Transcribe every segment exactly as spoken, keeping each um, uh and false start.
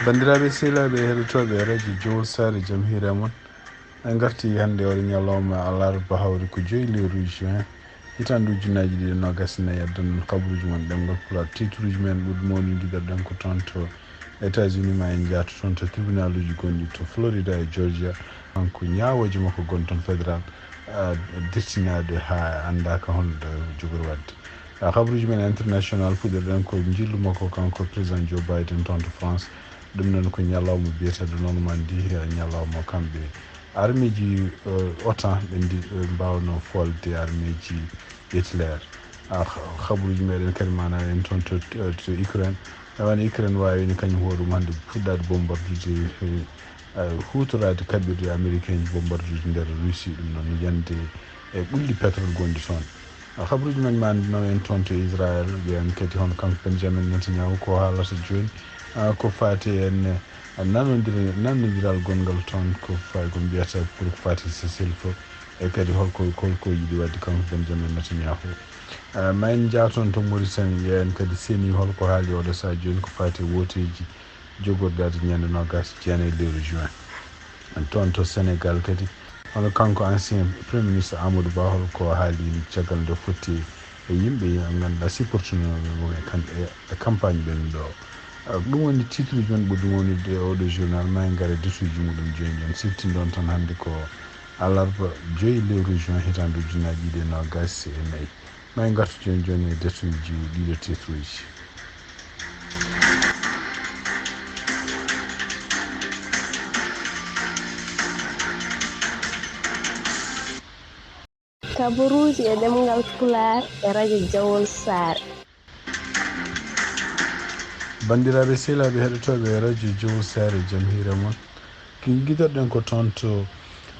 Banndiraaɓe sehilaaɓe heɗotooɓe radio Jowo Saare, jam hiire mon. En ngarti hannde oo ñalawma alarba, hawri ko joyi lewru juin, hitaande ujunnaji ɗiɗi e noogas e nayi. Addan on kabaruuji mon ɗemngal Pulaar. Titruuji men ɓurɗi mawnude, ngiɗoɗen ko toon to États-Unis, ma en njahto toon to tribunaluuji gonɗi to Florida e Georgia. Kanko ñaawooje makko gon toon fédéral, ah, dirtinaaɗo haa anndaaka holno jogori waɗde. Ah, kabaruuji men international, puɗɗorɗen ko njillu makko kanko président Joe Biden toon to France. Ɗum noon ko ñalawma biyeteeɗo Normandie, eh, ñalawma kamɓe armeeji, eh, otan ɓe ndi-, ɓe mbaawno foolde armeeji Hitler. Ah, ha-, kabaruuji meɗen kadi mana en toon to, to Ukraine. Tawa Ukraine waawi ni kañum hoore mum hannde fuɗɗaade bombardude, eh, eh, huutoraade kaɓirɗe américain ji bombardude nder Russie, ɗum noon yande e ɓulli pétrole gonɗi toon. Ah, kabaruuji men ma nawa en toon to Israël, ɓe en kadi hono kanko Benjamin Netanyahu ko haalata jooni, ah, ko faati en, eh, nanondir-, nanondiral gonngal toon ko fa-, ko mbiyata pour ko faati cessez-le-feu, e kadi holko, holko yiɗi waɗde kanko Benjamin Netanyahu. Ah, ma en njah toon to Mauritanie, ƴeewen kadi C E N I holko haali oɗo sahaa jooni ko faati e wooteeji jogorɗi arde ñande noogas e jeenayi lewru juin. En toon to Sénégal kadi, hono kanko ancien Premier Ministre Amadou Ba, holko haali caggal nde fotti e yimɓe, yimɓe ngannduɗaa supportinooɓe mo e kam-, e, e campagne ɓen ɗo. Ah, ɗum woni titruuji men ɓurɗi mawnude e oɗo journal. Ma en ngar e detuuji muɗum jooni jooni. Siftinɗon tan hannde ko alarba joyi lewru juin hitaande ujunnaji ɗiɗi e noogas e nayi. Ma en ngartu jooni jooni e detuuji ɗiɗo titruuji. Kabaruuji e ɗemngal Pulaar e radio Jawol Saare. Banndiraaɓe sehilaaɓe heɗotooɓe radio Jawol Saare, jam hiire mon. Ki ngiɗoɗen ko toon to,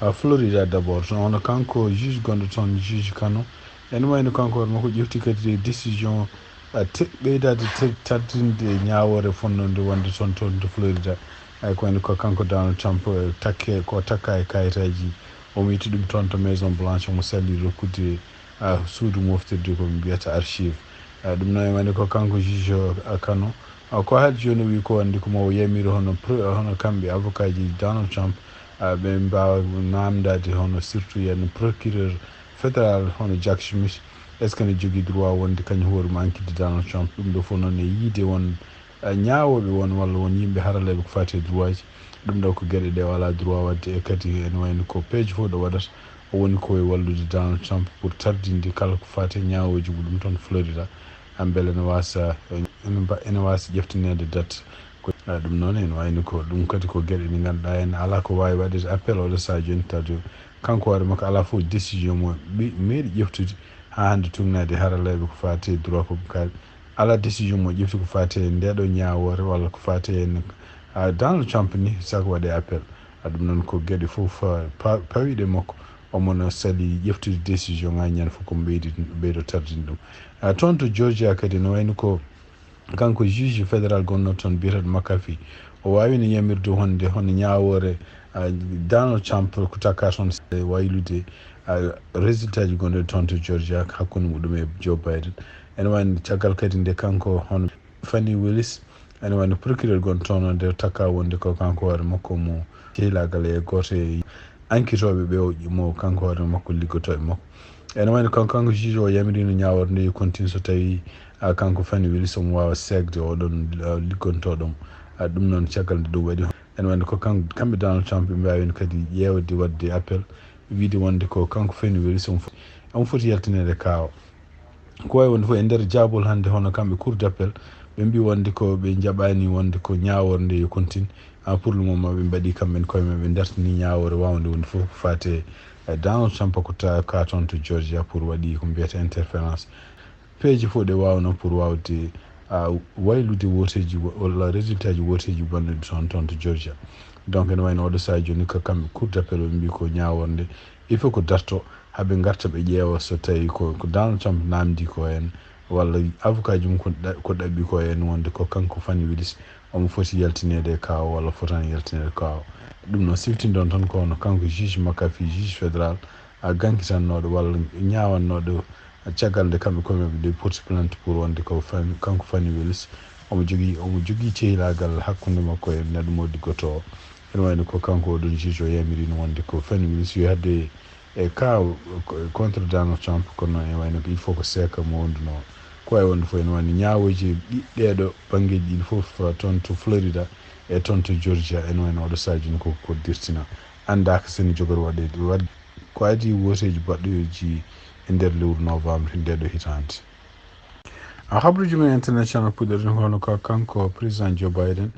ah, Florida d'abord. Toon hono kanko juge gonɗo toon, juge Kano. Ene wayno kanko hoore makko ƴefti kadi e décision, ah, te-, ɓeydaade te-, tardinde ñaawoore fonnode wonde toon, toon to Florida. Ay ko wayno ko kanko Donald Trump, eh, takke, ko takka e kayitaaji. Omo itti ɗum toon to Maison Blanche, omo salli rokkude, ah, suudu moftirde ko ɓe mbiyata archive. Ah, ɗum noon e wayno ko kanko juge o, ah, Kano. Ah, ko haali jooni o wi ko wonde ko mo yamiri hono pro-, hono kamɓe avocat ji Donald Trump, ah, ɓe mbaawa naamndaade hono surtout yen procureur fédéral hono Jack Smith, est-ce que ne jogii droit wonde kañum hoore mum enquête Donald Trump? Ɗum ɗo fof noon e yiide won, eh, ñaawooɓe won walla won yimɓe haralleeɓe ko faati e droit ji. Ɗum ɗo ko geɗe ɗe o alaa droit waɗde, e kadi ene wayno ko peeje fof ɗo waɗata, o woni ko e wallude Donald Trump pour tardinde kala ko faati e ñaawooji muɗum toon Florida. Am mbele ene waasa, ene mba-, ene waasa ƴeftineede date. Ko, eh, ɗum noon ene wayno ko ɗum kadi ko geɗe ɗe ngannduɗaa ene alaa ko waawi waɗeede appel oɗo sahaa jooni, tawde kanko hoore makko alaa fof décision mo ɓe-, meeɗi ƴeftude haa hannde tugnaade e haralleeɓe ko faati e droit ko kaali. Alaa décision mo ƴefti ko faati e ndeeɗo ñaawoore walla ko faati e n-, ah, Donald Trump ni, saka waɗe appel. Ah, ɗum noon ko geɗe fof, ah, pa-, pawiiɗe makko. Omo no sali ƴeftude décision ŋaaji ñande fof ko ɓeydi, ɓeydo tardini ɗum. Ah, toon to Georgia kadi no wayno ko kanko juge fédéral gonno toon biyeteeɗo McCaffey, o waawino yamirde wonde hono ñaawoore, ah, Donald Trump ko takka toon waylude, ah, résultat ji gonɗe toon to Georgia hakkunde muɗum e Joe Biden. Ene wayno caggal kadi nde kanko hono Fani Willis, ene wayno procureur gonɗo toon o nde takka wonde ko kanko hoore makko mo sehilaagal e gooto e ankitooɓe ɓe o mo kanko hoore makko liggotoo e makko. Ene wayno kanko, kanko juge o yamirino ñaaworde nde yo continue so tawi, ah, kanko Fani Willis omo waawa seegde oɗon, ah, liggontooɗo mo. Ah, ɗum noon caggal nde ɗum waɗi. Ene wayno ko kan-, kamɓe Donald Trump ɓe mbaawino kadi ƴeewde waɗde appel, wiide wonde ko kanko Fani Willis omo fo-, omo foti yaltineede kaa o. Ko wayi wonde fof e nder jaabol hannde hono kamɓe Cour d'appel, ɓe mbii wonde ko ɓe njaɓaani wonde ko ñaawoore nde yo continue. Ah, pour le moment ɓe mbaɗi kamɓe koye maɓɓe, ɓe dartini ñaawoore waawnde wonde fof ko faati e Donald Trump ko ta-, ka toon to Georgia pour waɗi ko mbiyata interférence. Peeje fof ɗe waawno pour waawde, ah, waylude wooteeji wo-, walla résultat ji wooteeji bonnuɗi toon, toon to Georgia. Donc ene wayno oɗo sahaa jooni ko kamɓe Cour d'appel ɓe mbii ko ñaawoore nde il faut ko darto haa ɓe ngarta ɓe ƴeewa so tawi ko, ko Donald Trump naamndi ko heen walla avocat ji mum ko ɗa-, ko ɗaɓɓi ko heen wonde ko kanko Fani Willis omo foti yaltineede e kaa o walla fotaani yaltineede e kaa o. Ɗum noon siftinɗon tan ko hono kanko juge McCaffey, juge fédéral, a gankitannooɗo walla ñaawannooɗo caggal nde kamɓe koye maɓɓe nde porti plainte pour wonde ko Fani, kanko Fani Willis Omo jogii, omo jogii cehilaagal hakkunde makko e neɗɗo mo liggoto. Ene wayno ko kanko oɗon juge o yamirino wonde ko fen, miɗo suwi hadde e ka contre Donald Trump, kono ene wayno ko il faut ko seeka mo wonduno. Ko wawi wonde fof, ene wayno ñaawooji ɗi-, ɗeeɗo banngeeji ɗiɗi fof, toon to Florida e toon to Georgia, ene wayno oɗo sahaa jooni ko ko dirtina. Anndaaka seni jogori waɗeede, waɗ-, ko adii wooteeji baɗɗooji e nder lewru novembre ndeeɗo hitaande. A habruji men international puɗɗorɗen hono ka kanko président Joe Biden.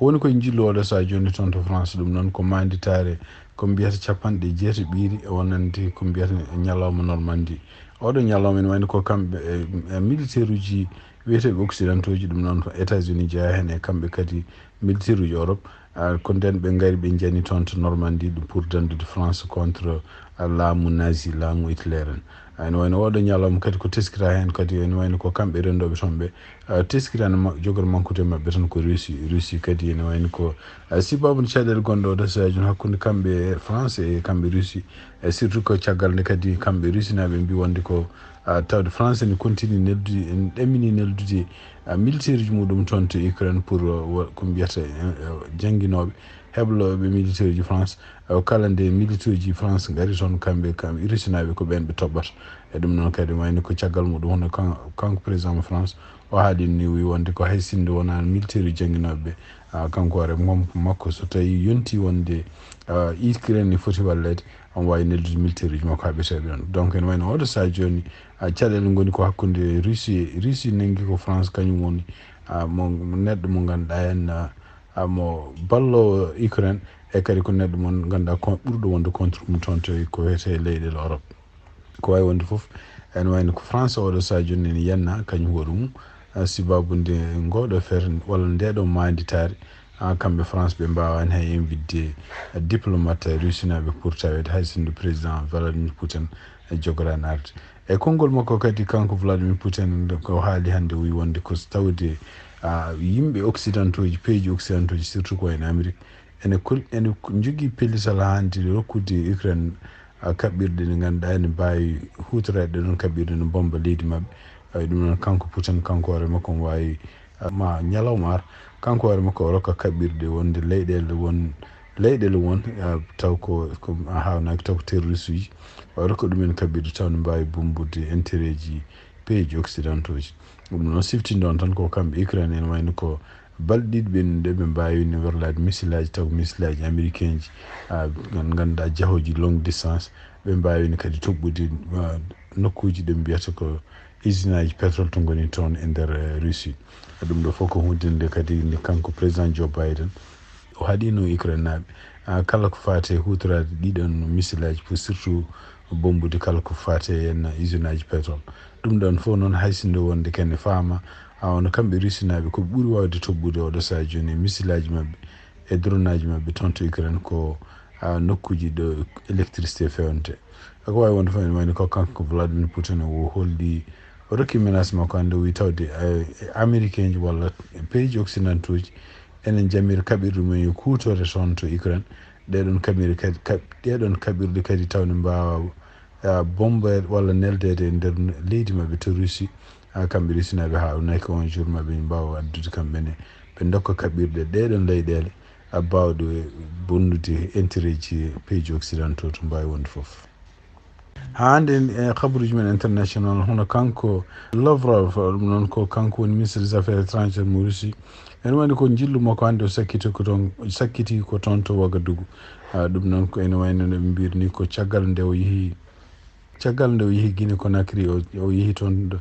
O woni koye njillu oɗo sahaa jooni toon to France, ɗum noon ko maanditaare ko mbiyata capanɗe jeetati ɓiiri, e wonande ko mbiyata ñalawma Normandie. Oɗo ñalawma ene wayno ko kamɓe e, e militaire uji wiyeteeɓe occidentaux ji, ɗum noon ko États-Unis jeyaa heen, e kamɓe kadi militaire uji Europe. Ah, ko nden ɓe ngari ɓe njani toon to Normandie ɗum pour dandude France contre, ah, laamu nazi, laamu Hitler en. Ah, ene wayno oɗo ñalawma kadi ko teskira heen kadi, ene wayno ko kamɓe renndooɓe toon ɓe, ah, teskira no ma-, jogori mankude maɓɓe tan ko Russie. Russie kadi ene wayno ko, ah, sibabu caɗeele gonɗe oɗo sahaa jooni hakkunde kamɓe e France e kamɓe Russie, e surtout ko caggal nde kadi kamɓe Russie naaɓe mbi wonde ko, ah, tawde France ne continue neldude, en ɗamini neldude, ah, militaire uji muɗum toon to Ukraine pour, ah, wo-, ko mbiyata, eh, eh, jannginooɓe, heblooɓe militaire uji France. Eh, kala nde militaire uji France ngari toon, kamɓe, kam Russie naaɓe ko ɓeen ɓe toɓɓata. E ɗum noon kadi wayno ko caggal muɗum hono kan-, kanko président mo France o haalino ni, wi wonde ko hay sinno wonaa militaire uji jannginooɓe ɓe, ah, kanko hoore mum makko so tawi yonti wonde, ah, Ukraine ne foti walleede, omo waawi neldude militaire uji makko haa ɓeteɓe ɗon. Donc ene wayno oɗo sahaa jooni, ah, caɗeele ngoni ko hakkunde Russie, Russie nanngi ko France kañum woni, ah, mo, mo neɗɗo mo ngannduɗaa en, ah, ah, mo balloowo Ukraine, e kadi ko neɗɗo mo ngannduɗaa ko ɓurɗo wonde contre mum toon to ko wiyetee leyɗeele Europe. Ko wawi wonde fof, ene wayno ko France oɗo sahaa jooni ene yenna kañum hoore mum, ah, sibabu nde ngoɗo feere walla ndeɗo maanditaare, ah, kamɓe France ɓe mbawani hay invitde, ah, diplomate Russie naaɓe pour taweede hay sinno président Vladimir Putin, eh, jogoraani arde. E konngol makko kadi kanko Vladimir Putin ko haali hannde o wi wonde ko tawde, ah, yimɓe occidentaux ji, pays ji occidentaux ji surtout ko en Amérique, ene kol-, ene jogii pellital hannde rokkude Ukraine, ah, kaɓɓirɗe ɗe ngannduɗaa ene mbaawi huutoraade ɗe ɗon kaɓɓirɗe no mbomba leydi maɓɓe. Ay, ɗum noon kanko Putin, kanko hoore makko omo waawi, ah, ma ñalawma ar, kanko hoore makko o rokka kaɓɓirɗe wonde leyɗeele won, leyɗeele won, ah, taw ko, ko a haawnaaki taw ko terroriste uji. O rokka ɗumen kaɓɓirɗe taw ne mbaawi bumbude intérêt ji pays ji occidentaux ji. Ɗum noon siftinde on tan ko kamɓe Ukraine ene wayno ko balɗe ɗiɗi ɓennuɗe ɓe mbaawi ne werlaade missile aji taw ko missile aji américain ji, ah, ngan-, ngannduɗaa jahooji longue distance, ɓe mbaawi ne kadi toɓɓude, ah, nokkuuji ɗe mbiyata ko usine aji pétrole to ngoni toon e nder, eh, Russie. Ɗum ɗo fof ko huunde nde kadi nde kanko président Joe Biden o haɗino Ukraine naaɓe, ah, kala ko faati e huutoraade ɗiɗon missile aji pour surtout bombude kala ko faati e henna usine aji pétrole. Ɗum ɗon fof noon hay sinno wonde kene faama, ah, ono kamɓe Russie naaɓe ko ɓuri waawde toɓɓude oɗo sahaa jooni e missile aji maɓɓe e drone aji maɓɓe toon to Ukraine ko, ah, nokkuuji ɗo électricité fewnte. Ko wawi wonde fof ene wayno ko kanko Vladimir Putin o holli, o rokki menace makko hannde o wi tawde, eh, américain ji walla pays ji occidentaux ji enen jamira kaɓirɗe mumen yo kuutore toon to Ukraine. Ɗeɗon kaɓirɗe kadi, kaɓ-, ɗeɗon kaɓirɗe kadi tawde mbaawa, ah, bombeede walla neldeede e nder leydi maɓɓe to Russie, ah, kamɓe Russie naaɓe haa naki on jour maɓɓe mbaawa addude kamɓe ne ɓe ndokka kaɓirɗe ɗeɗon leyɗeele, ah, baawɗe bonnude intérêt ji pays ji occidentaux to mbaawi wonde fof. Haa hannde e kabaruuji men international, hono kanko Lavrov, ɗum noon ko kanko woni ministre des affaires étrangères mo Russie. Ene wayno ko njillu makko hannde o sakkiti ko toon, sakkiti ko toon to Ouagadougou. Ah, ɗum noon ko ene wayno no ɓe mbiyata ni ko caggal nde o yehi, caggal nde o yehi Guinée Conakry, o, o yehi toon ɗo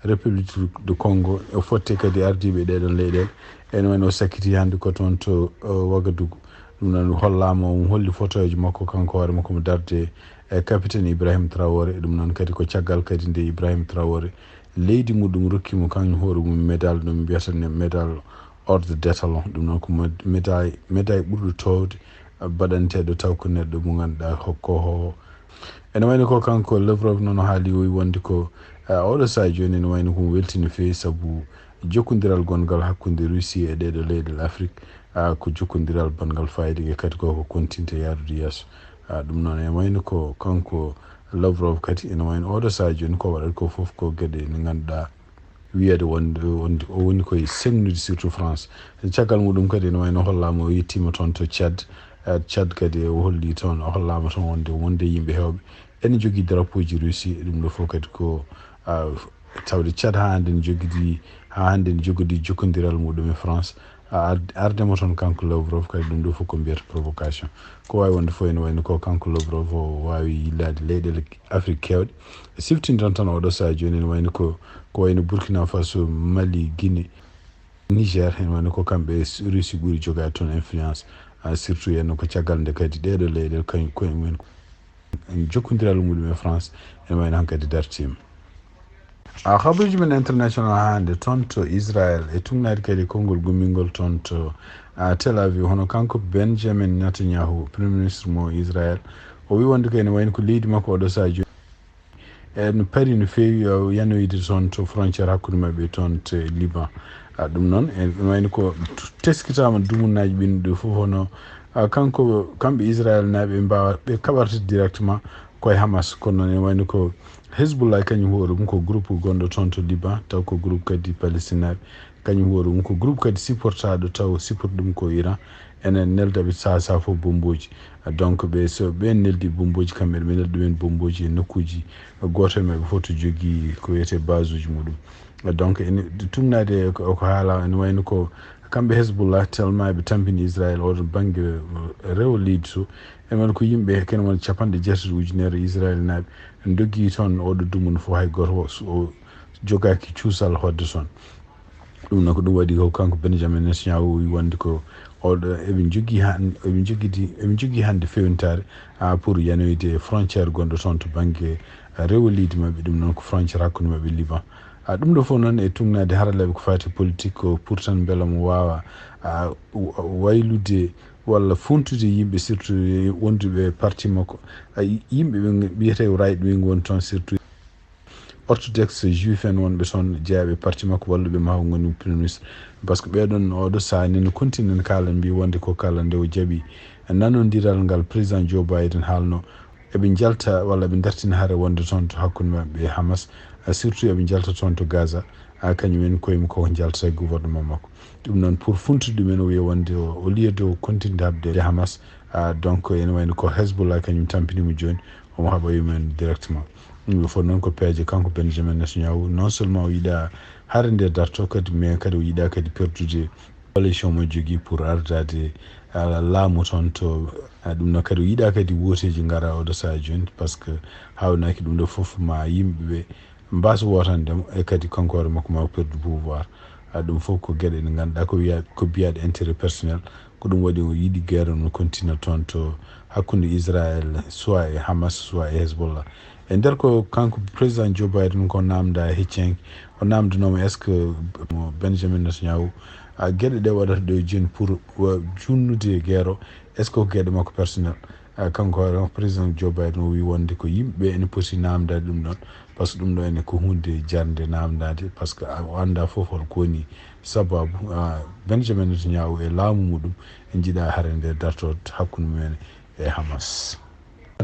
République du Congo, o fotti kadi ardiiɓe ɗeɗon leyɗeele. Ene wayno o sakkiti hannde ko toon to, o, Ouagadougou. Ɗum noon hollaama, o holli photoji makko kanko hoore makko mo darde e capitaine Ibrahim Traoré. Ɗum noon kadi ko caggal kadi nde Ibrahim Traoré leydi muɗum rokki mo kañum hoore mum médaille, ɗum mbiyata ne médaille ordre d'étalon. Ɗum noon ko mo-, médaille, médaille ɓurɗo toowde, ah, baɗanteeɗo taw ko neɗɗo mo ngannduɗaa ko, ko ho-, ene wayno ko kanko Lavrov noon o haali, o wi wonde ko, ah, oɗo sahaa jooni ene wayno ko mo weltii no feewi sabu jokkondiral gonngal hakkunde Russie e ɗeɗo leyɗeele Afrique, ah, ko jokkondiral banngal fayida e kadi ko, ko kontinte yaarude yeeso. Ah, ɗum noon ene wayno ko kanko Lavrov kadi ene wayno oɗo sahaa jooni ko waɗata ko fof ko geɗe ɗe ngannduɗaa wiyeede wonde, wonde o woni koye seŋnude surtout France. Caggal muɗum kadi ene wayno hollaama o yettiima toon to Tchad. Eh, Tchad kadi o holli toon, o hollaama toon wonde, wonde yimɓe heewɓe ene njogii drapeau ji Russie. Ɗum ɗo fof kadi ko, ah, tawde Tchad haa hannde ne jogidi, haa hannde ne jogidi jokkondiral muɗum e France. Ah, ard-, ardemo toon kanko Lavrov kadi, ɗum ɗo fof ko mbiyata provocation. Ko waawi wonde fof ene wayno ko kanko Lavrov o waawi yillaade leyɗeele Afrique keewɗe. Siftinton tan oɗo sahaa jooni ene wayno ko, ko wayno Burkina Faso, Mali, Guinée, Niger, ene wayno ko kamɓe Russie ɓuri jogaade toon influence. Ah, surtout henno ko caggal nde kadi ɗeeɗo leyɗeele kañ-, koye mumen ko jokkondiral muɗum e France, ene wayno hankadi dartiima. Ah, habaruuji men international haa hannde toon to Israël, e tugnaade kadi konngol gummingol toon to, ah, Tel Aviv. Hono kanko Benjamin Netanyahu, Premier Ministre mo Israël, o wi wonde ko ene wayno ko leydi makko oɗo sahaa jooni ene pari no feewi, o yanoyde toon to frontière hakkunde maɓɓe toon to Liban. Ah, ɗum noon, ene wayno ko teskitaama dumunnaaji ɓennuɗi fof hono, ah, kanko, kamɓe Israël naaɓe ɓe mbaawa, ɓe kaɓarta directement koye Hamas. Kono noon ene wayno ko Hezbollah kañum hoore mum ko groupe gonɗo toon to Liban, taw ko groupe kadi Palestine naaɓe. Kañum hoore mum ko groupe kadi supportaaɗo taw support ɗum ko Iran. Ene nelda ɓe sahaa sahaa fof bombooji. Donc ɓe, so ɓeen neldi bombooji, kamɓe ɓe nelda ɗumen bombooji e nokkuuji. Gooto e maɓɓe fof to jogii ko wiyetee base uji muɗum. Donc ene tugnaade ko, ko haala ene wayno ko kamɓe Hezbollah tellement ɓe tampini Israël oɗon bannge, eh, rewo leydi to. Ene wayno ko yimɓe kene woni capanɗe jeetati ujunere Israël naaɓe ndogii toon oɗo dumunna fof hay gooto o, o jogaaki cuusal hoɗde toon. Ɗum noon ko ɗum waɗi ko kanko Benjamin Netanyahu wi wonde ko oɗo eɓe njogii han-, eɓe njogidi, eɓe njogii hannde fewntaare, ah, pour yanoyde e frontière gonɗo toon to bannge, ah, rewo leydi maɓɓe, ɗum noon ko frontière hakkunde maɓɓe Liban. Ah, ɗum ɗo fof noon e tugnaade haralleeɓe ko faati politique ko pour tan mbela mo waawa, ah, w-, waylude walla funtude yimɓe surtout wonduɓe parti makko, ah, yimɓe ɓe mbiyetee right wing woni toon surtout. Orthodoxe juif en wonɓe toon jeyaaɓe parti makko walluɓe ma o ngoni premier ministre. Par ce que ɓeɗon oɗo sahaa nene continue nene kaala mbi wonde ko kala nde o jaɓi nanondiral ngal président Joe Biden haalno, eɓe njalta walla eɓe dartina hare wonde toon to hakkunde maɓɓe e Hamas, ah, surtout eɓe njalta toon to Gaza, ah, kañum en koye mum koko njaltata e gouvernement makko. Ɗum noon pour funtude ɗum en o wiya wonde o, au lieu de o continue haɓde e Hamas, ah, donc ene wayno ko Hezbollah kañum tampinimo jooni, omo haɓa yummen directement. Ɗum ɗo fof noon ko peeje kanko Benjamin Netanyahu, non seulement o yiɗa hare nde darto kadi, mais kadi o yiɗa kadi perdude coalition mo jogii pour ardade, ah, laamu toon to, ah, ɗum noon kadi o yiɗa kadi wooteeji ngara oɗo sahaa jooni, par ce que haawnaki ɗum ɗo fof ma yimɓe ɓe mbasa wootande mo, e kadi kanko hoore makko ma o perdu pouvoir. Ah, ɗum fof ko geɗe ɗe ngannduɗaa ko wiya, ko mbiyaɗe intérêt personnel. Ko ɗum waɗi o yiɗi guerre no continue toon to hakkunde Israël, soit e Hamas, soit e Hezbollah. E nder ko kanko président Joe Biden ko namda heccenki, o namdanooma est-ce que mo Benjamin Netanyahu, ah, geɗe ɗe waɗata ɗo jooni pour wa-, junnude guerre o, est-ce que ko geɗe makko personnel? Ah, kanko hoore makko président Joe Biden o wi wonde ko yimɓe ɓe ene poti namdade ɗum ɗon, par ce que ɗum ɗo ene ko hunde jarnde namdade, par ce que a, o annda fof hol ko woni sababu, ah, Benjamin Netanyahu e laamu muɗum en jiɗa hare nde darto hakkunde mumen e Hamas.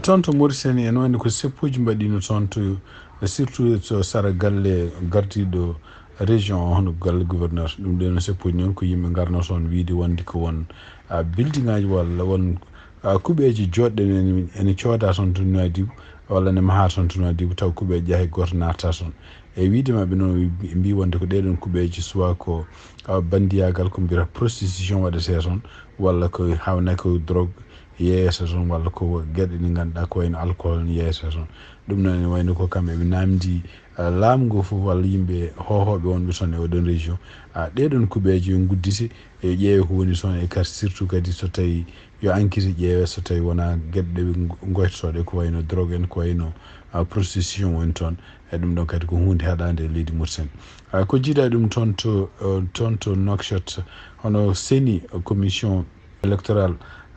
Toon to Mauritanie ene wayno ko seppuuji mbaɗino toon to, surtout to sara galle gardiɗo région o, hono galle gouverneur. Ɗum ɗen seppuuji noon ko yimɓe ngarno toon wiide wonde ko won, ah, building aji walla won, ah, kuɓeeje joɗɗe ene, ene cooda toon to Nouadhibou walla ne maha toon to Nouadhibou taw kuɓeeje hay gooto naata toon. E wiide maɓɓe noon ɓe mbi wonde ko ɗeɗon kuɓeeje soit ko, ah, bandiyagal ko mbiyata prostitution waɗete toon walla ko hawna ko drogue yeeyata toon walla ko geɗe ɗe ngannduɗaa ko wayno alcool ne yeeyata toon. Ɗum noon ene wayno ko kamɓe ɓe namdi, ah, laamu ngu fof walla yimɓe hohooɓe wonɓe toon e oɗon région. Ah, ɗeɗon kuɓeeje yo nguddite e ƴeewe ko woni toon e kadi surtout kadi so tawi yo enquête ƴeewe so tawi wona geɗe ɗe ɓe ngo-, ngoytotoo ɗe ko wayno drogue en, ko wayno, ah, prostitution woni toon. E ɗum ɗon kadi ko huunde haɗaande e leydi Mauritanie. Ah, ko jiidaa ɗum toon to, eh, toon to Nouakchott, hono C E N I, commission électorale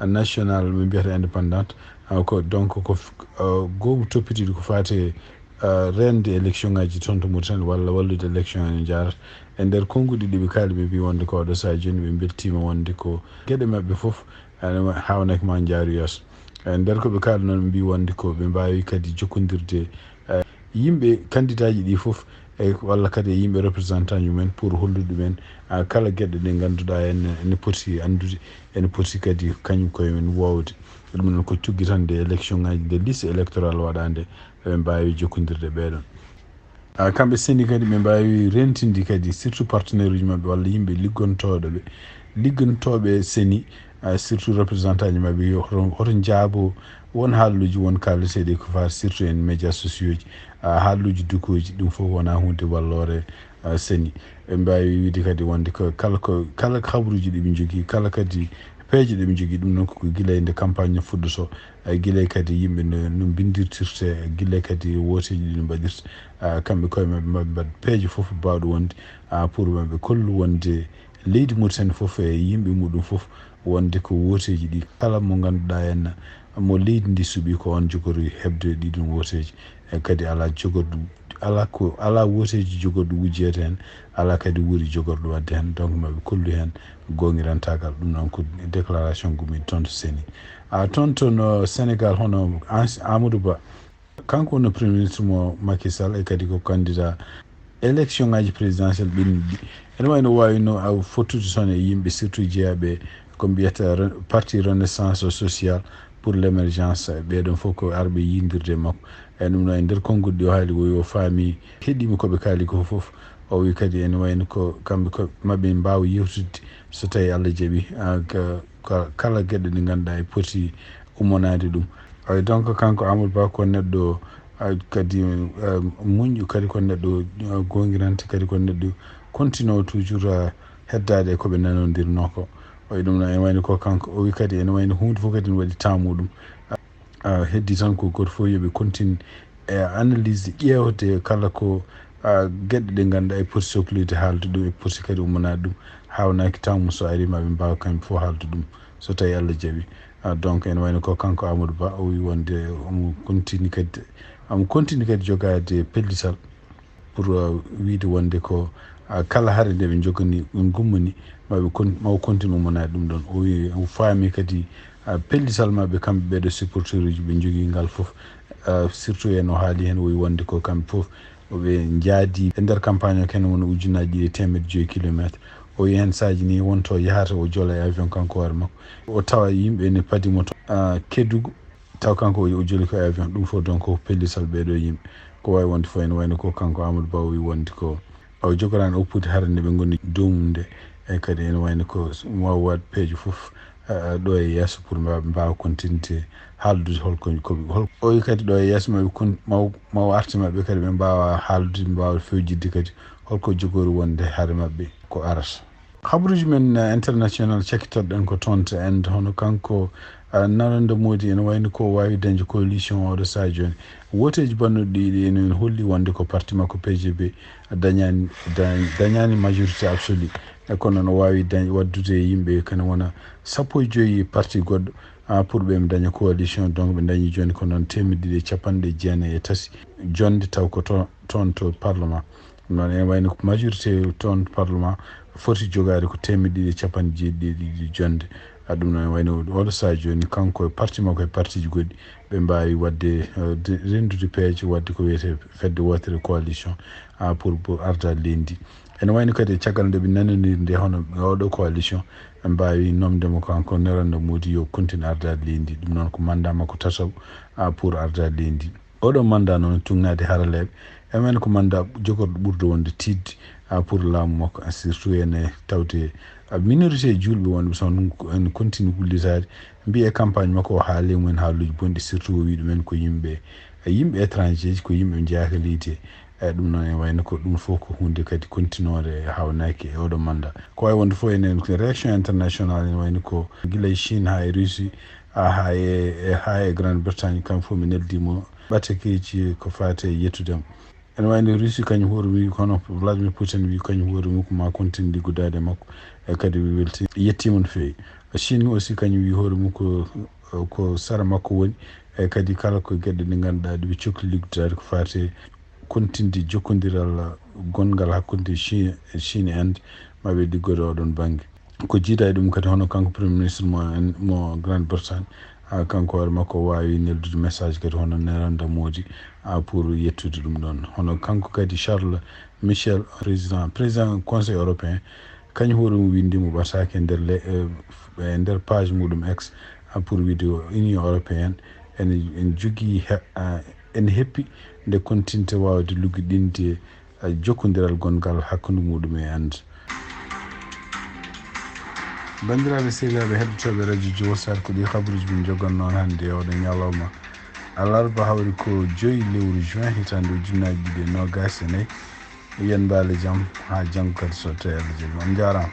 nationale, ɓe mbiyata indépendante, ah, ko donc ko f-, ah, goomu toppitiiɗo ko faati e, ah, reende élection ngaji toon to Mauritanie walla wallude élection en njaarata. E nder konnguɗi ɗi ɓe kaali, ɓe mbi wonde ko oɗo sahaa jooni ɓe mbeltiima wonde ko geɗe maɓɓe fof, ah, hawnaki ma njaaru yeeso. E nder ko ɓe kaali noon, ɓe mbi wonde ko ɓe mbaawi kadi jokkondirde, ah, yimɓe kandidaaji ɗi fof e walla kadi e yimɓe représentant mumen pour hollude ɗumen, ah, kala geɗe ɗe ngannduɗaa en ene poti anndude, ene poti kadi kañum koye men wowde. Ɗum noon ko cuggitande élection ngaji nde liste électorale waɗande, ɓe mbaawi jokkondirde ɓeɗon. Ah, kamɓe seni kadi ɓe mbaawi rentinde kadi surtout partenaire uji maɓɓe walla yimɓe liggontooɗo ɓe, liggantooɓe seni, ah, surtout représentant ji maɓɓe yo hoto, hoto njaabo won haalluuji won kaalateeɗi ko faati surtout en médias sociaux ji, ah, haalluuji dukooji, ɗum fof wonaa huunde walloore, ah, seni. Ɓe mbaawi wiide kadi wonde ko kala ko, kala habruuji ɗi ɓe njogii, kala kadi peeje ɗe ɓe njogii, ɗum noon ko gila e nde campagne o fuɗɗotoo, ah, gila e kadi yimɓe no, no mbindirtirte, gila e kadi wooteeji ɗi no mbaɗirta, ah, kamɓe koye maɓɓe maɓe mbaɗ peeje fof baawɗo wonde, ah, pour maɓe kollu wonde leydi Mauritanie fof e yimɓe muɗum fof wonde ko wooteeji ɗi kala mo ngannduɗaa en mo leydi ndi suɓii ko on jogori heɓde ɗiɗon wooteeji. E kadi alaa jogorɗo, alaa ko, alaa wooteeji jogorɗo wujjeede heen, alaa kadi wuuri jogorɗo waɗde heen. Donc maɓe kollu heen goongirantagal. Ɗum noon ko déclaration gumi toon to seni. Ah, toon to no Sénégal hono Ans-, Amadou Ba, kanko woni premier ministre mo Macky Sall e kadi ko candidat élection ngaji présidentielle ɓennuɗi. Ene wayno wawino a fottude toon e yimɓe surtout jeeyaɓe ko mbiyata re-, parti renaissance sociale pour l'émergence, ɓeɗon fof ko arɓe yindirde e makko. E ɗum noon e nder konngol ɗi o haali o, o faami, heɗima koɓe kaali ko fof. O wi kadi ene wayno ko kamɓe ko maɓe mbaawa yewtidde so tawi Allah jaɓi, ah, ka, ka, kala geɗe ɗe ngannduɗaa e poti ummonaade ɗum. Ay, donc kanko Amadou Ba ko neɗɗo, ah, kadi, ah, muñɗo, kadi ko neɗɗo, ah, goongiranto, kadi ko neɗɗo continue toujours, ah, heddaade e ko ɓe nanondirnoo ko. O wi ɗum noon ene wayno ko kanko, o wi kadi ene wayno huunde fof kadi ne waɗi temps muɗum. Ah, heddii tan ko gooto fof yo ɓe continue e analyse ƴeewde kala ko, ah, geɗe ɗe ngannduɗaa e poti sokloyde haalde ɗum, e poti kadi ummonaade ɗum. Haawnaaki temps mum so ari ma ɓe mbaawa kamɓe fof haalde ɗum so tawi Allah jaɓi. Ah, donc ene wayno ko kanko Amadou Ba o wi wonde omo continue kadi, omo continue kadi jogaade pellital pour, uh, wiide wonde ko, uh, kala hare nde ɓe njogani ɗum gummani, ma ɓe kon-, ma o continue ummonaade ɗum ɗon. O wi, o faami kadi, uh, pellital maɓɓe kamɓe ɓeeɗo supporter uji ɓe njogii ngal fof. Uh, surtout en o haali heen, o wi wonde ko kamɓe fof ɓe njaadi e nder campagne o, kene woni ujunnaaji ɗiɗi e teemedde joyi kilometre. O wi heen saaji ni wonto yahata o joola e avion kanko hoore makko. O tawa yimɓe ne padi mo to, uh, Kédougou. Taw kanko o, o joli ko e avion, ɗum fof donc ko pellital ɓeeɗo yimɓe. Ko wawi wonde fof ene wayno ko kanko Amadou Ba o wi wonde ko o jogoraani oppude hare nde ɓe ngoni dow mum nde. E kadi ene wayno ko s-, ma o waɗ peeje fof, eh, ɗo e yeeso pour mba-, mbaawa continuité haaldude holko ko, hol-, o wi kadi ɗo e yeeso maɓe kon-, ma o, ma o arti maɓɓe kadi ɓe mbaawa haaldude, ɓe mbaawa fewjidde kadi holko jogori wonde hare maɓɓe ko arata. Habaruuji men, eh, international cakkitoɗen ko toon to Inde, hono kanko, eh, Narendra Modi ene wayno ko waawi dañde coalition oɗo sahaa jooni. Wooteeji bannuɗi ɗiɗi ene holli wonde ko parti makko P G P dañaani, da-, dañaani majorité absolue. E kono no waawi dañ-, waɗdude e yimɓe kene wona sappo e joyi parti goɗɗo, ah, pour ɓe daña coalition. Donc ɓe dañi jooni ko noon teemedde ɗiɗi e capanɗe jeenayi e tati jonde taw ko to-, toon to parlement. Ɗum noon ene wayno ko majorité toon parlement foti jogaade ko teemedde ɗiɗi e capanɗe jeeɗiɗi e ɗiɗi jonde. A ɗum noon ene wayno oɗo sahaa jooni kanko e parti makko e partiji goɗɗi ɓe mbaawi waɗde, eh, de-, renndude peeje waɗde ko wiyetee fedde wootere coalition, ah, pour, pour ardaade leydi ndi. Ene wayno kadi e caggal nde ɓe nanoniri nde hono e oɗo coalition ɓe mbaawi nomde mo kanko Narendra Modi yo continue ardaade leydi ndi. Ɗum noon ko mandat makko tataɓo, ah, pour ardaade leydi ndi. Oɗo mandat noon tugnaade haraleeɓe, ene wayno ko mandat jogorɗo ɓurɗo wonde tiiɗde, ah, pour laamu makko, ah, surtout ene tawte, ah, minorité juulɓe wonɓe toon ene continue wullitaade. Mbiye campagne makko o haali e mumen haaluuji bonɗi, surtout o wi ɗumen ko yimɓe, eh, yimɓe étranger ji, ko yimɓe njeyaaka leydi he. Eh, ɗum noon ene wayno ko ɗum fof ko huunde kadi continue haawnaaki e oɗo mandat. Ko wawi wonde fof enen ko réaction international ene wayno ko gila e Chine haa e Russie, ah, haa e, e, haa e Grande Bretagne, kam fof mi neldii mo ɓatakeeji ko faati e yettude mo. Ene wayno Russie kañum hoore mum, kono Vladimir Putin wi kañum hoore mum ko ma continue liggodaade e makko, e kadi wi welti, yettiima no feewi. Chine aussi kañum wi hoore mum ko, ko sara makko woni, e kadi kala ko geɗe ɗe ngannduɗaa ɗe ɓe cokli liggodaade ko faati e continue jokkondiral gonngal hakkunde Chine, Chine e Inde, ma ɓe liggodo oɗon bannge. Ko jiida e ɗum kadi hono kanko premier ministre mo, mo Grande Bretagne, Ah, kanko hoore makko o waawi neldude message kadi hono Narendra Modi, ah, pour yettude ɗum ɗon. Hono kanko kadi Charles Michel, président, président Conseil européen, kañum hoore mum winndi mo ɓataake e nder le-, eh, f-, e nder page muɗum X, ah, pour wiide Union européenne ene, ene jogii he-, ah, ene heppi nde continue waawde luggiɗinde, eh, jokkondiral gonngal hakkunde muɗum e Inde. Banndiraaɓe sehilaaɓe heɗotooɓe Radio Jowol, Sar, ko ɗi habaruuji min njogannoo on hannde e oɗo ñalawma alarba, hawri ko joyi lewru juin, hitaande ujunnaaji ɗiɗi e noogaas e nayi. Yo en mbaale jam, haa janngo kadi so tawii Allah jaɓii. On njaaraama.